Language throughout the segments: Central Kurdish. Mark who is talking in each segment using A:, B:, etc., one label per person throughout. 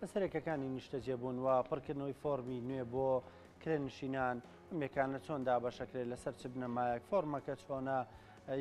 A: لەسەر یەکەکانی نیشتەجێبوون و پڕکردنەوەی فۆڕمی نوێ بۆ کرێنشینان، ئەم یەکانە چۆن دابەشەکرێت، لەسەر چ بنەمایەک، فۆڕمەکە چۆنە،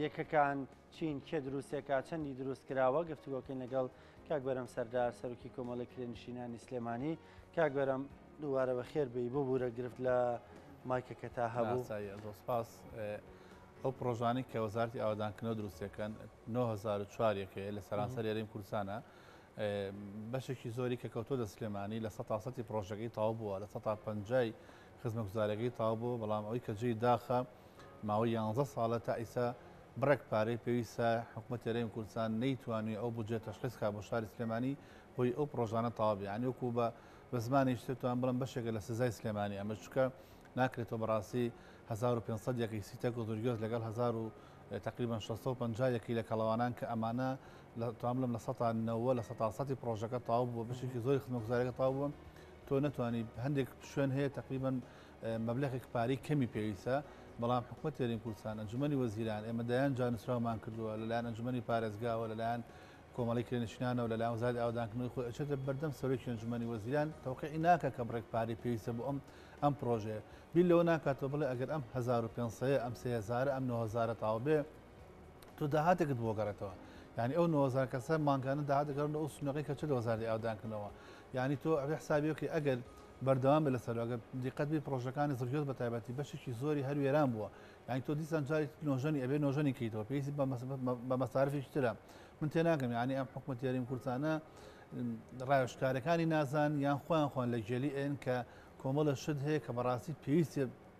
A: یەکەکان چین، کێ دروستێکا، چەندی دروست کراوە، گفتوگۆکەین لەگەڵ کاک بەرەم سەردار سەرۆکی کۆمەڵی کرێنشینانی سلێمانی. کاک بەرەم دووبارە بەخێر بێی، ببورە گرفت لە مایکەکەتا هەبوو.
B: ئاساییە، زۆر سپاس. ئەو پڕۆژانەی کە وەزارەتی ئاوەدانکردنەوە دروستیەکەن 9004 یەکەیە لە سەرانسەر هەرێمی کوردستانە، بەشێکی زۆری کە کەوتۆتە سلێمانی لە سەتا سەتی پڕۆژەکەی تەواو بووە، لە سەتا پەنجای خزمەتگوزاریەکەی تەواو بووە، بەڵام ئەوەی کە جێی داخە ماوەی یانزە ساڵە تا ئیسا بڕێک پارەی پێویستە حکوومەتی هەرێمی کوردستان نەیتوانیوە ئەو بودجە تەشخیص کا بۆ شاری سلێمانی بۆی ئەو پڕۆژانە تەواو بێ. یانی وەکوو بە بە زمانێکی تر توان بڵێم بەشێکە لە سزای سلێمانی ئەمە، چونکە ناکرێتەوە بەڕاستی 1500 یەکەی سیتەک و زرگوێز لەگەڵ هەزار و تقریبا 650 یەکەی لە کەڵەوانان کە ئەمانە لە توان بڵێم لە سەتا نەوە لە سەتا سەتی پڕۆژەکە تەواو بووە، بەشێکی زۆری خزمەتگوزاریەکە تەواو بووە، تۆ نەتوانی هەندێک شوێن هەیە تقریبا مەبلەغێک پارەی کەمی پێویستە، بەڵام حکومەتی هەرێمی کوردستان، ئەنجومەنی وەزیران، ئێمە دەیان جار نووسراومان کردووە لەلایەن ئەنجومەنی پارێزگاوە، لەلایەن کۆمەڵەی کرێنشینانەوە، لەلایەن وەزارەتی ئاوەدانکردنەوەی خۆی ئەچێتە بەردەم سەرۆکی ئەنجومەنی وەزیران، تەوقیعی ناکا کە بڕێک پارەی پێویستە بۆ ئەم ئەم پڕۆژەیە. بیر لەوە ناکاتەوە بڵێ ئەگەر ئەم 1500 ئەم 3000 ئەم 9000 تەواو بێ، تۆ داهاتێکت بۆ گەڕێتەوە. یعنی ئەو 9000 کەسە مانگانە داهات دەگەڕنەوە ئەو سنووقەی کە چێتە وەزارەتی ئاوەدانکردنەوە. یعنی تۆ ئەبێ حسابی بکەی ئەگەر بەردەوام بێت لەسەر ئەگەر دیقەت بی پڕۆژەکانی زڕگوێز بە تایبەتی بەشێکی زۆری هەر وێران بووە. یعنی تۆ دیسان جارێکی نۆژەنی ئەبێ نۆژەنی کەیتەوە، پێویستی بە مەسارفێکی ترە. من تێناگەم یعنی ئەم حکومەتی هەرێمی کوردستانە ڕاوێژکارەکانی نازان یان خۆیان خۆیان لە گێلی ئەن کە کۆمەڵە شت هەیە کە بەڕاستی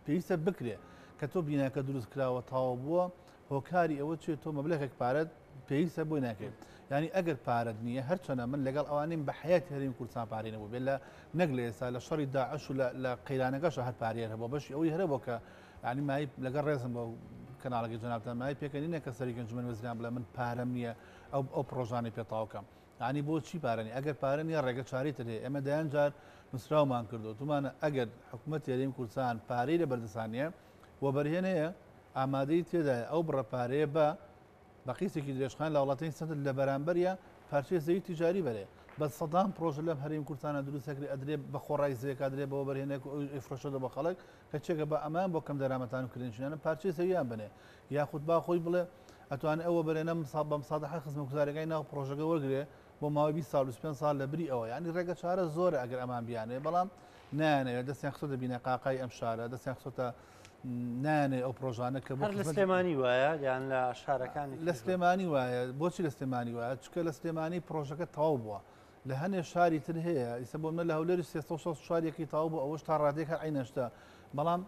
B: پێویستە بکرێ. کە تۆ بیناکە دروست کراوە تەواو بووە، هۆکاری ئەوە چیە تۆ مەبلەغێک پارەت پێویستە بۆی ناکرێت. یعنی ئەگەر پارەت نییە، هەرچەنە من لەگەڵ ئەوانیم بە حیاتی هەرێمی کوردستان پارەی نەبوو بێت، لە نەک لە ئێستا لە شەڕی داعش و لە قەیرانەکەشە هەر پارەیە هەبووە، بەشی ئەوەی هەرە بۆ کە یعنی مای لەگەڵ ڕێزم بۆ کەناڵەکەی جەنابتان مای پێکەنینە کە سەرۆکی ئەنجومەنی وەزیران بڵێ من پارەم نییە ئەو پڕۆژانەی پێ تەواو کەم. یعنی بۆچی پارە نییە؟ ئەگەر پارە نییە ڕێگە چارەی تر هەیە. ئێمە دەیان جار نووسراومان کردووە، تومانە ئەگەر حکوومەتی هەرێمی کوردستان پارەی لە بەردەستان نییە، وەبەرهێن هەیە ئامادەی تێدایە ئەو بڕە پارەیە بە بە قیستێکی درێژخایەن لە وڵاتانی سەنتەر لە بەرامبەریا پارچەی زەوی تیجاری بەرێ. بە سەدان پڕۆژە لەم هەرێمی کوردستانە دروست دەکرێ، ئەدرێ بە خۆڕایی زەویەکە ئەدرێ بە وەبەرهێنێک و ئەویش ئەیفرۆشێتەوە بە خەڵک، کە چێکە بە ئەمایان بۆ کەم دەرامەتان و کرێنشینانە پارچەی زەویان بنێ. یاخود با خۆی بڵێ ئەتوانێ ئەو وەبەرهێنە بە مسادەحە خزمەتگوزاریەکانی ناو پڕۆژەکە وەرگرێ بۆ ماوەی 20 ساڵ 25 ساڵ لە بری ئەوە. یعنی ڕێگە چارە زۆرە ئەگەر ئەمان بیانەوێ، بەڵام نایانەوێت. دەستیان خستۆتە بینەقاقای ئەم شارە، دەستیان خستۆتە نایانەوێ ئەو پڕۆژانە کە بۆ
A: هەر لە سلێمانی وایە یان لە شارەکانی
B: لە سلێمانی وایە. بۆچی لە سلێمانی وایە؟ چونکە لە سلێمانی پڕۆژەکە تەواو بووە. لە هەنێ شاری تر هەیە، ئیستا بۆ منە لە هەولێر 364 یەکەی تەواو بوو، ئەوەش تا ڕادەیەک هەر عەینەشتە، بەڵام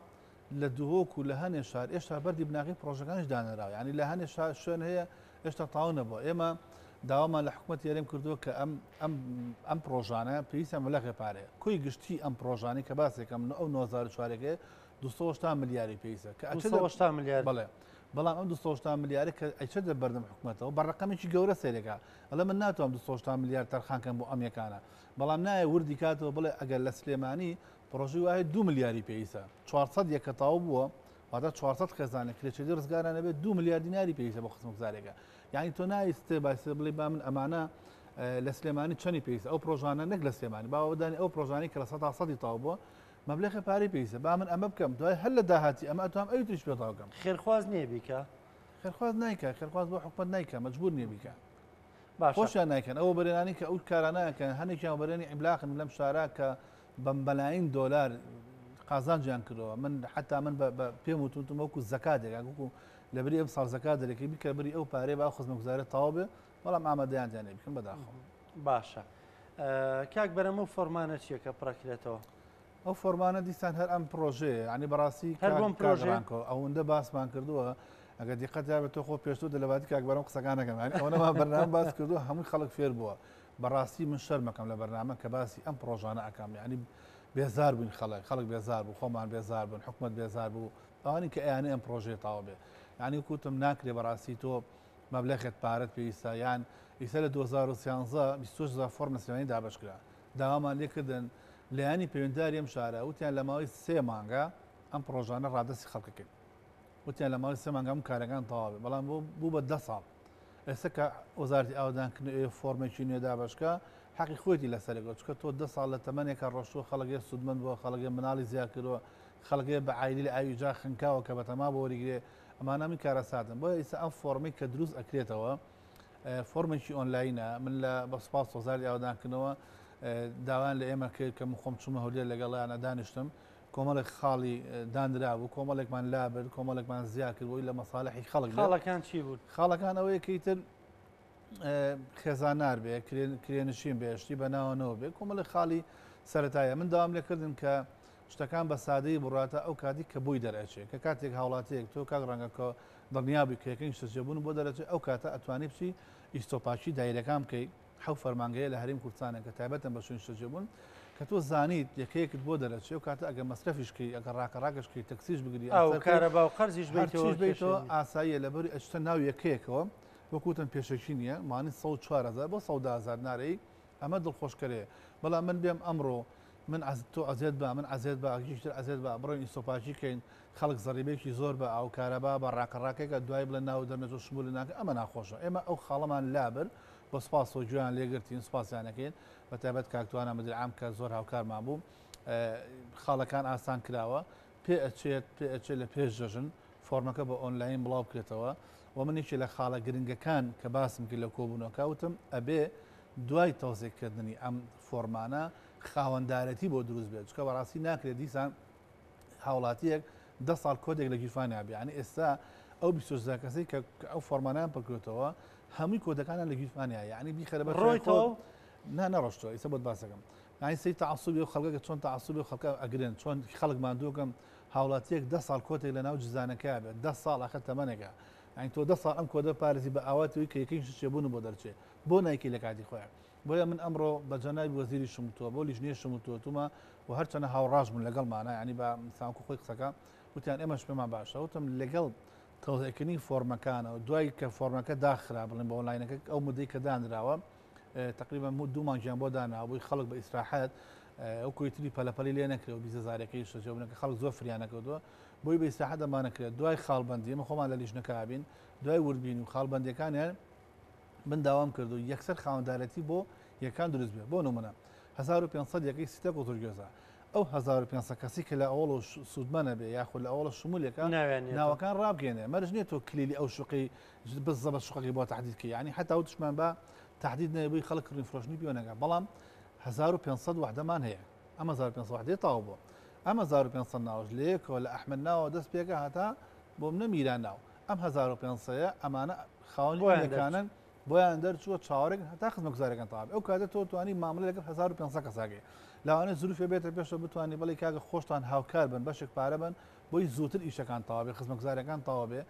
B: لە دهۆک و لە هەنێ شار ئێشتا بەردی بناغەی پڕۆژەکانیش دانەراوە. یعنی لە هەنێ شوێن هەیە ئێشتا تەواو نەبووە. ئێمە داوامان لە حکوومەتی هەرێم کردووە کە ئەم پڕۆژانە پێویستە مەبلەغێ پارەیە. کۆی گشتی ئەم پڕۆژانەی کە باسێکەم ئەو 9004 یەکەیە 280 ملیاری پێویستە کە ئەچێتە
A: 280 ملیار.
B: بەڵێ، بەڵام ئەم 280 ملیارە کە ئەچێتە بەردەم حکوومەتەوە بە ڕقەمێکی گەورە سەیرەکە، ئەڵێ من ناتوانم 280 ملیار تەرخان کەم بۆ ئەم یەکانە، بەڵام نایە وردی کاتەوە بڵێ ئەگەر لە سلێمانی پڕۆژەی وایە 2 ملیاری پێویستە، 400 یەکە تەواو بووە، واتە 400 خێزان لە کرێچێتی ڕزگاران نەبێت 2 ملیار دیناری پێویستە بۆ خزمەتگوزاریەکە. یعنی تۆ نایە step by step بڵێ با من ئەمانە لە سلێمانی چەندی پێویستە، ئەو پڕۆژانە نەک لە سلێمانی، با ئەوە دانی ئەو پڕۆژانەی کە لە سەدا سەدی تەواو بووە مەبلەغی پارەی پێویستە، با من ئەمە بکەم، دوای هەر لە داهاتی ئەمە ئەتوانم ئەوی تریش پێ تەواو بکەم.
A: خێرخواز نییە بیکە؟
B: خێرخواز نایکا، خێرخواز بۆ حکومەت نایکا، مەجبور نییە بیکا.
A: باشە.
B: خۆشیان نایکەن. ئەو وەبەرهێنانەی کە ئەو کارانە ئەکەن، هەنێکیان وەبەرهێنی عیملاقن لەم شارە کە بە مەلاین دۆلار قازانجیان کردەوە. من حتا من بە پێم وتوتم وەکو زەکاتێک، وەکو لە بری ئەم ساڵ زەکات دەرەکەی بیکە بری ئەو پارەیە با ئەو خزمەتگوزاریە تەواو بێ، بەڵام ئامادەیان تیان بکەن بەداخەوە.
A: باشە کاک بەرەم ئەو فۆرمانە چییە کە پڕەکرێتەوە؟
B: ئەو فۆرمانە دیسان هەر ئەم پرۆژەیە، یعنی بەڕاستی
A: هەر بۆم پرۆژەیە؟
B: کاک ئەوەندە باسمان کردووە، ئەگەر دیقەت یابێت تۆ خۆ پێشتر دە لەباتی کاک بەرەم قسەکان نەکەم، یعنی ئەوەنەمان بەرنامە باس کردووە هەمووی خەڵک فێر بووە. بەڕاستی من شەرمەکەم لە بەرنامە کە باسی ئەم پرۆژانە ئەکەم، یعنی بێزار بووین، خەڵک بێزار بوو، خۆمان بێزار بوون، حکومەت بێزار بوو، ئەوانەی کە ئەیانەی ئەم پرۆژەیە تەواو بێ. یعنی وتم ناکرێ بەڕاستی تۆ مەبلەغێت پارەت پێویستە، یان ئیستا لە 2013 28 هەزار فۆرم لە سلێمانی دابەش کرا. داوامان لێکردن لایەنی پەیوەندیداری ئەم شارە وتیان لە ماوەی سێ مانگە ئەم پرۆژانە ڕادەستی خەڵکەکەین، وتیان لە ماوەی سێ مانگە ئەم کارەکان تەواو بێ، بەڵام بوو بە 10 ساڵ. ئێستا کە وەزارەتی ئاوەدانکردن ئەوێ فۆرمێکی نوێ دابەشکە، حەقی خۆیەتی لەسەرێکەوە چونکە تۆ دە ساڵ لە تەمەنێکا ڕۆشتووە خەڵک سوودمەند بووە خەڵک مناڵی زیاد کردووە خەڵک بە عایلی لە ئاوی جا خنکاوە کە بەتەما بۆ وەریگرێ ئەمانە من کارەساتن بۆیە ئیستا ئەم فۆڕمەی کە دروست ئەکرێتەوە فۆرمێکی ئۆنلاینە من لە بە سوپاس وەزارەتی ئاوەدانکردنەوە داوایان لە ئێمە کرد کە من خۆم چوومە هەولێر لەگەڵیانە دانیشتم کۆمەڵێک خاڵی دانرابوو کۆمەڵێکمان لابرد کۆمەڵێکمان زیاد کرد بۆی لە مەساڵحی خەڵک
A: خاڵەکان چی بوون
B: خاڵەکان ئەوەیە کە ئیتر خێزانار بێ کرێنشین بێ شتی بەناوەنەوە بێ کۆمەڵێک خاڵی سەتایە من داوام لێکردن کە شتەکان بە سادەیی بڕاتە ئەو کاتی کە بۆی دەرئەچێ کە کاتێک هاوڵاتیەک تۆ کاک ڕەنگە کە دڵنیابی کە یەکەی نیشتەجێبوون بۆ دەرەچێ ئەو کاتە ئەتوانی بچی ئیستۆپاکی دایرەکان بکەی حەو فەرمانگەیە لە هەرێم کوردستانە کە تایبەتن بە شوێن نیشتەجێبوون کە تۆ زانیت یەکەیەکت بۆ دەرەچێ ئەو کاتە ئەگەر مەسرەفیش کەی ئەگەر ڕاکە ڕاکەش کەی تەکسیش بگری
A: ئەو کارەبا و قەرزیش
B: بیتەوە بیتەوە ئاساییە لەبەری ئەچتە ناو یەکەیەکەوە وەکو وتم پێشەکی نییە مانی 104 هەزار بۆ 110 هەزار نارەی ئەمە دڵخۆشکەرەیە بەڵام من بێم ئەمڕۆ من تۆ ئەزێت با من ئەزێت با یەکێکی تر ئەزێت با بڕۆین ئیستۆپاکی کەین خەڵک زەریبەیەکی زۆر بە ئاو کارەبا بە ڕاکە ڕاکێکە دوای بڵێن ناو دەرنەچوو شمول ناکە ئەمە ناخۆشە ئێمە ئەو خاڵەمان لابرد بە سوپاسەوە گوێیان لێگرتین سوپاسیان ئەکەین بە تایبەت کاک توانا مدیر عام کە زۆر هاوکارمان بوو خاڵەکان ئاسان کراوە پێ ئەچێت پێ ئەچێت لە پێش جەژن فۆرمەکە بە ئۆنلاین بڵاو بکرێتەوە و من یەکێ لە خاڵە گرنگەکان کە باسم کرد لە کۆبوونەوەکە وتم ئەبێ دوای تەوزیعکردنی ئەم فۆرمانە خاوەندارێتی بۆ دروست بێت چونکە بەڕاستی ناکرێت دیسان هاوڵاتیەک دە ساڵ کۆدێک لە گیرفانیا بێ یعنی ئێستا ئەو 26 کەسەی کە ئەو فۆرمانیان پڕکردەوە هەمووی کۆدەکانیان لە گیرفانیا یعنی بیخەرە بە
A: ڕۆیتەوە
B: نا نەڕۆشتەوە ئیسە بۆت باسەکەم یعنی سەی تەعەسوبی ئەو خەڵکە کە چۆن تەعەسوبی ئەو خەڵکە ئەگرن چۆن خەڵک ماندووەکەم هاوڵاتیەک دە ساڵ کۆتێک لە ناو جزدانەکەیا بێت دە ساڵ ئەخە تەمەنێکە یعنی تۆ دە ساڵ ئەم کۆدە پارێزی بە ئاواتی وی کە یەکەی شچێبوون بۆ دەرچێ بۆ نایکی لە کاتی خۆیان بۆیە من ئەمڕۆ بە جەنابی وەزیریشم وتووە، بۆ لیژنەیشم وتووە، وتومە و هەرچەنە هاوڕاش بوون لەگەڵمانا، یانی بە سانکو خۆی قسەکە، وتیان ئێمەش پێمان باشە، وتم لەگەڵ تەوزیعکردنی فۆرمەکانەوە دوای کە فۆرمەکە داخرا بڵێن بە ئۆنلاینەکە ئەو مدەی کە دانراوە تقریبا دوو مانگیان بۆ داناوە بۆی خەڵک بە ئیسراحەت ئەو کۆیتری پەلەپەلی لێ نەکرێ و بیزەزارەکەی شەجەبنەکە خەڵک زۆر فریانەکەوتووە بۆی بە ئیسراحەت ئەمانە کرێت دوای خاڵبندی ئێمە خۆمان لە لیژنەکە بین دوای وردبین و خاڵبندەکانیان من داوام کردو یەکسەر خاوەندارێتی بۆ یەکان دروست بێ بۆ نمونە 1500 یەکەی سیتەک و زورگێزە ئەو 1500 کەسی کە لە ئەوڵ و سوودمەنە بێ یاخود لە ئەوڵە شمولێکە ناوەکان ڕابگەێنێ مەرج نییە تۆ کلیلی ئەو شوقەی بزەبە شوقەکەی بۆ تهدید کە یعنی حتا وتشمان بە تهدید نەبووی خەڵک کڕین فرۆشتنی پێوە نەگا بەڵام 1500 وحدەمان هەیە ئەم 1500 وحدەی تاو بوو ئەم 1500 ناوش لە یەکەوە لە ئەحمەد ناوە دەست پێکە هەتا بۆ منە میران ناو ئەم 1500 ئەمانە خاوەنی
A: بۆیان
B: یەکانن بۆیان دەرچووە چاوەڕێکن هەتا خزمەتگوزاریەکان تەواو بێ ئەو کاتە تۆ توانی مامەڵە لەگەڵ 1500 کەساکەی لەوانەیە زروفێ بێتە پێشەوە بتوانی بڵێ کاکە خۆشتان هاوکار بن بەشێک پارە بن بۆی زووتر ئیشەکان تەواو بێ خزمەتگوزاریەکان تەواو بێ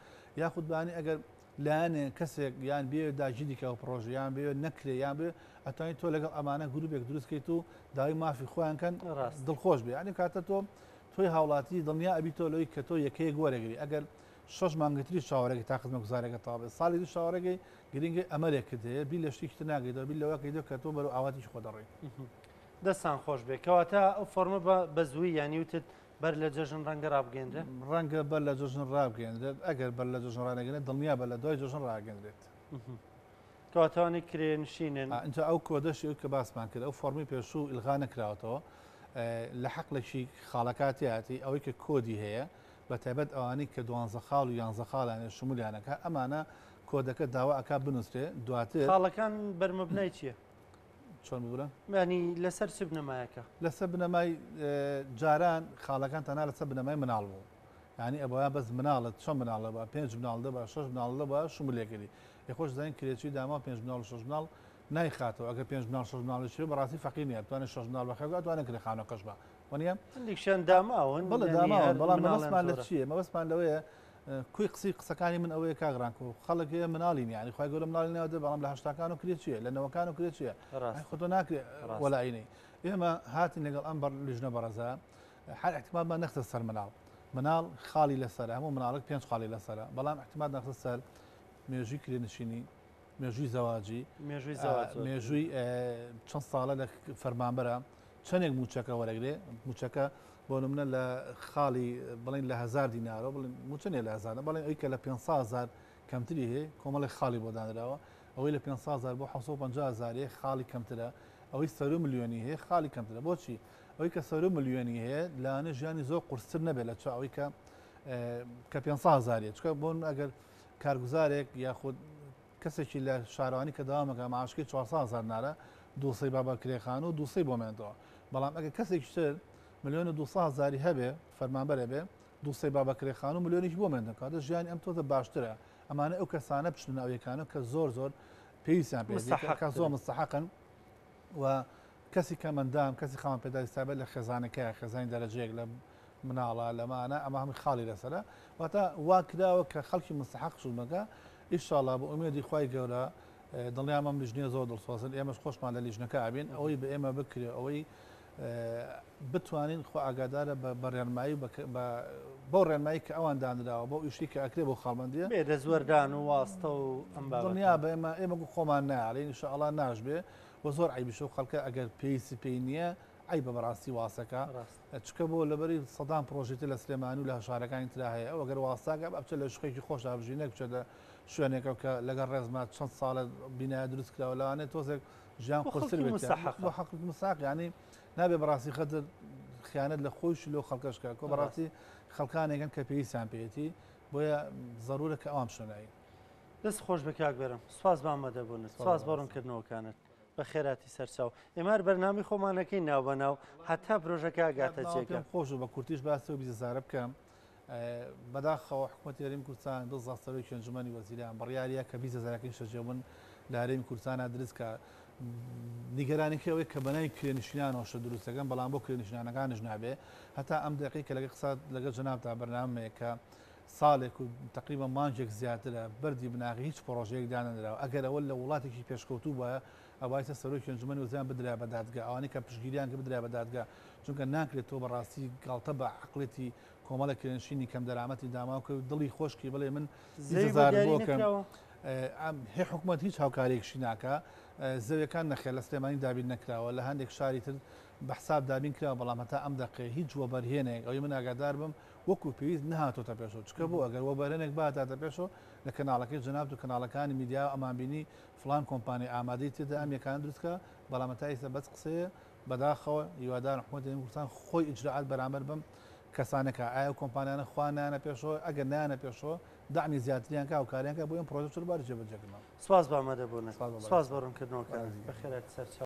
B: یاخود بانی ئەگەر لایەنێ کەسێک یان بێ داگیری کە پرۆژە یان بێ نەکرێ یان بێ ئەتوانی تۆ لەگەڵ ئەمانە گروپێک دروست کەیت و داوای مافی خۆیان کەن
A: ڕاست
B: دڵخۆش بێ یعنی کاتە تۆ تۆی هاوڵاتی دڵنیا ئەبی تۆ لەوەی کە تۆ یەکەیەک وەرەگری ئەگەر شەش مانگی تریش چاوەڕێکەی تا خزمەتگوزاریەکە تەواو بێت، ساڵی تریش چاوەڕێکەی، گرنگە ئەمەلێکت هەیە، بیر لە شتێکی تر ناکەیتەوە، بیر لەوە کەیتەوە کە تۆ بەرەو ئاواتێکی خۆت دەڕۆی.
A: دەستان خۆش بێ. کەواتە ئەو فۆرمە بە بە زوویی یانی وتت بەر لە جەژن ڕەنگە ڕابگەیەنرێ؟
B: ڕەنگە بەر لە جەژن ڕابگەیەنرێت، ئەگەر بەر لە جەژن ڕانەگەیەنرێت دڵنیابە لە دوای جەژن ڕاگەیەنرێت.
A: کەواتە ئەوانەی کرێنشینن.
B: ئینجا ئەو کۆدەش ئەوی کە باسمان کرد ئەو فۆرمی پێشوو ئیلغا نەکراوەتەوە لە حەقلێکی خاڵەکە تیایەتی ئەوەی کە کۆدی هەیە بەتایبەت ئەوانەی کە دوانزە خاڵ و یانزە خاڵیان هەیە شمولیان ئەکا ئەمانە کۆدەکە داوا ئەکا بنوسرێ دواتر.
A: خاڵەکان بەرمەبنای چیە؟
B: چۆن ببورە؟
A: یانی لەسەر چ بنەمایەکە؟
B: لەسەر بنەمای جاران خاڵەکان تەنها لەسەر بنەمای مناڵ بوو یانی ئەبوایە بەس مناڵت چەند مناڵ دەبا پێنج مناڵ دەبا شەش مناڵ دەبا شمولێکردی ئێ خۆش زانین کرێچی داما پێنج مناڵ و شەش مناڵ نایخاتەوە ئەگەر پێنج مناڵ شەش مناڵیش هەبێ بەڕاستی فەقیر نیە بتوانێت شەش مناڵ بەخێو بکات ئەتوانێت کرێ خانوەکەش با وەنیە؟
A: هەندێکیان داماون
B: بەڵێ
A: یانی
B: داماون
A: هەر
B: بەڵام
A: مناڵیان
B: مەبەستمان لە
A: زۆرە.
B: چییە مەبەستمان لەوەیە کوی قسەی قسەکانی من ئەوەیە کاک ڕانکۆ خەڵک هەیە مناڵی نیە یانی خوای گەورە مناڵی نەداوە بەڵام لە هەشتاکان و کرێ چییە لە نەوەکان و کرێ چییە
A: ڕاستە
B: خۆ تۆ ناکرێ
A: ڕاستە.
B: وەلائینەی ئێمە هاتین لەگەڵ ئەم بەر لیژنە بەڕێزە هەر احتمالمان نەخستە سەر مناڵ مناڵ خاڵی لەسەرە هەموو مناڵێک پێنج خاڵی لەسەرە بەڵام احتمال نەخستە سەر مێژووی کرێنشینی مێژووی زەواجی
A: مێژووی زەواج زۆر
B: مێژووی چەند ساڵە لە فەرمانبەرە چەندێک موچەکە وەرەگرێ موچەکە بۆ نمونە لە خاڵی بڵین لە هزار دینارەوە بڵین موچە نیە لە هزار بەڵێن ئەوی کە لە 500 هزار کەمتری هەیە کۆمەڵێک خاڵی بۆ دانراوە ئەوەی لە 500 هزار بۆ 750 هزار هەیە خاڵی کەمترە ئەوەی سەرو ملیۆنی هەیە خاڵی کەمترە بۆچی ئەوەی کە سەرو ملیۆنی هەیە لەوانەیە ژیانی زۆر قورستر نەبێت لە چاو ئەوەی کە کە 500 هەزاریە چکە بۆن ئەگەر کارگوزارێک یاخود کەسێکی لە شارەوانی کە داوامەکە معاشکەی 400 هەزار نارە دووسەی بابە کرێخان و دووسەی بۆ مێنەوە بەڵام ئەگەر کەسێکی تر ملیۆن و 200 هەزاری هەبێ فەرمانبەرە بێ دووسەی بابە کرێخان و ملیۆنێکی بۆ مێنەوە کاتە ژیانی ئەم تۆزە باشترە ئەمانە ئەو کەسانە بچنە ئەو یەکانە کە زۆر زۆر پێویستیان پێ کە زۆر مستحقن و کەسی کەمەندام کەسی خاوەن پێداویستی تایبەت لە خێزانەکەیە خێزانی دەرەجەیەک لە مناڵە لەمانە ئەمە هەمووی خاڵی لەسەرە واتە وا کراوە کە خەڵکی مستحق سوودمەکە ئیشاڵا بە ئومێدی خوای گەورە دڵنیام ئەم لیژنەیە زۆر دڵسۆزن ئێمەش خۆشمان لە لیژنەکە ئەبین ئەوەی بە ئێمە بکرێ ئەوەی بتوانین خۆ ئاگادارە بە ڕێنمایی بەو ڕێنمایی کە ئەوان دانراوە بۆ ئیشی کە ئەکرێ بۆ خاڵبندیە
A: بێ دەستوەردان و واستە و ئەم
B: دڵنیا بە ئێمە ئێمە خۆمان ناڵێن ئینشاءڵڵا ناشبێ و زۆر عەیبیشە و خەڵکە ئەگەر پێویستی پێی نییە عەیبە بەڕاستی واسەکە چکە بۆ لەبەری سەدان پرۆژەی تر لە سلێمانی و لە شارەکانی ترا هەیە ئەو ئەگەر واساکە بچێت لە شوقێکی خۆشا بژی نەک بچێتە شوێنێکەوە کە لەگەڵ ڕێزما چەند ساڵە بینایە دروست کراوە لەوانەیە تۆزێک ژیان قورستر بێت بۆ حەق مستحق یعنی نابێ بەڕاستی خەتر خیانەت لە خۆیش لەو خەڵکەش کە کۆ بەڕاستی خەڵکانێکن کە پێویستیان پێیەتی بۆیە زەرورە کە ئەوان بچنە
A: دەست خۆش بێ کاک بەرم سوپاس بە ئامادەبوونت سوپاس بۆ ڕوونکردنەوەکانت بەخێراتی سەرچاو ئێمە هەر بەرنامەی خۆمانەکەین ناو بە ناو هەتا پرۆژەکە ئەگاتە جێگە.
B: پێم خۆش بوو بە کورتیش باسی ئەو 20 هەزارە بکەم بەداخەوە حکوومەتی هەرێمی کوردستان بزا سەرۆکی ئەنجومەنی وەزیران بڕیاریە کە 20 هەزارەکەی نیشتەجێبوون لە هەرێمی کوردستانە دروست کە نیگەرانیەکەی ئەوەیە کە بەناوی کرێنشینانەوە شت دروست دەکەن بەڵام بۆ کرێنشینانەکانیش نابێ هەتا ئەم دەقەی کە لەگەڵ قسە لەگەڵ جەنابتا بەرنامەیە کە ساڵێک و تەقریبەن مانگێک زیاترە بەردی بناغەی هیچ پڕۆژەیەک دانەنراوە، ئەگەر ئەوە لە وڵاتێکی پێشکەوتوو بوایە ئەبوایە سەرۆکی ئەنجومەنی وەزیران بدرایە بە دادگا، ئەوانەی کە پشتگیریان کرد بدرایە بە دادگا، چونکە ناکرێت تۆ بەڕاستی گاڵتە بە عەقڵێتی کۆمەڵێک کرێنشینی کەمدەرامەتی داماو بکەی و دڵی خۆش کەی بڵێ من
A: زەوی بۆ
B: 20,000
A: دیاری
B: بۆ کەم
A: نەکراوە؟
B: هی حکومەت هیچ هاوکاریەکشی ناکا، زەویەکان نەخێر لە سلێمانی دابین نەکراوە، لە هەندێک شاری تر بە حساب دابین کراوە، بەڵام هەتا ئەم دەقەیە هیچ وەبەرهێنێک ئەوەی من ئاگادار بم وەکو پێویست نەهاتۆتە پێشەوە چکە بۆ ئەگەر وەبەرهێنێک بهاتاتە پێشەوە لە کەناڵەکەی جەنابت و کەناڵەکانی میدیا ئەمان بینی فڵان کۆمپانیا ئامادەی تێدا ئەم یەکانە دروست کە بەڵام تا ئیستا بەس قسەیە بەداخەوە هیوادارم حکومەتی هەرێمی کوردستان خۆی ئیجرائات بەرامبەر بەم کەسانە کا ئایا ئەو کۆمپانیانە خوا نایەنە پێشەوە ئەگەر نایەنە پێشەوە دەعمی زیاتریان کا هاوکاریان کا بۆ ئەم پرۆژە چۆن باری جێبەجێکردنەوە
A: سپاس بۆ ئامادەبوونت
B: سپاس بۆ
A: سپاس
B: بەڕێزتان.
A: بۆ ڕوونکردنەوەکانت
B: بەڕێزی.
A: بەخێرهاتی سەرچاو.